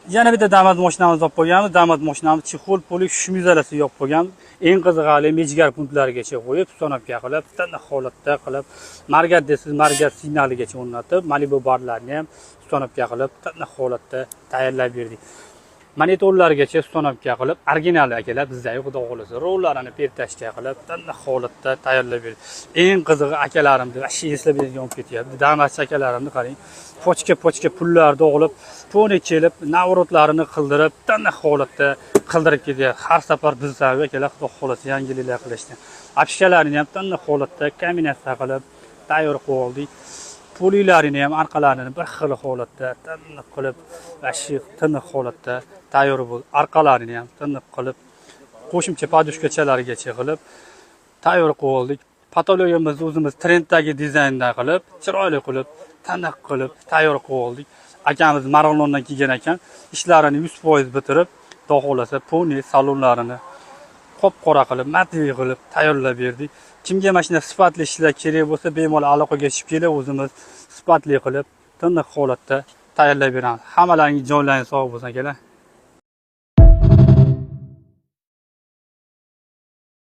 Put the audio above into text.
Yana bitta Damas mashinamizni olib qo'yganmiz. Damas mashinamiz chexol, polik, shmizalasi yopib qo'yganmiz. Eng qizig'i hali mejgar punktlarigacha qo'yib, установка qilib, tiniq holatda qilib, margat desiz margat signaligacha o'rnatib, Malibu barlarni ham установка qilib, tiniq holatda tayyorlab berdik. Monitorlargacha установка qilib, original akalar bizdagi, xudo xohlasa, rollarini перетачка qilib, tiniq holatda tayyorlab berdik. Eng qizig'i, akalarimni вообще eslab yonib ketyapti. Damaschi akalarimni qarang. Pochka pochka pullarni olib, to'ni kelib, наворот larini qildirib, tiniq holatda qildirib ketyapti. Har safar bizdagi akalar, xudo xohlasa, yangiliklar qilishdi. Обшивка larini ham tiniq holatda kombinatsiya qilib tayyor qilib oldik. Polilarini ham orqalarini bir xil holatda tiniq qilib, вообще tiniq holatda tayyor bo'ldi. Orqalarini ham tiniq qilib, qo'shimcha подушка chalarigacha qilib tayyor qilib oldik. Потолок imizni o'zimiz trenddagi dizaynda qilib, chiroyli qilib, tiniq qilib tayyor qilib oldik. Akamiz Marg'ilondan kelgan ekan, ishlarini 100% bitirib, xudo xohlasa, полный salonlarini qop qora qilib, matviy qilib tayyorlab berdik. Kimga mana shunday sifatli ishlar kerak bo'lsa, bemalol aloqaga chiqib kelib, o'zimiz sifatli qilib, tiniq holatda tayyorlab beramiz. Hammalaringiz jonlaringiz sog' bo'lsin, akalar.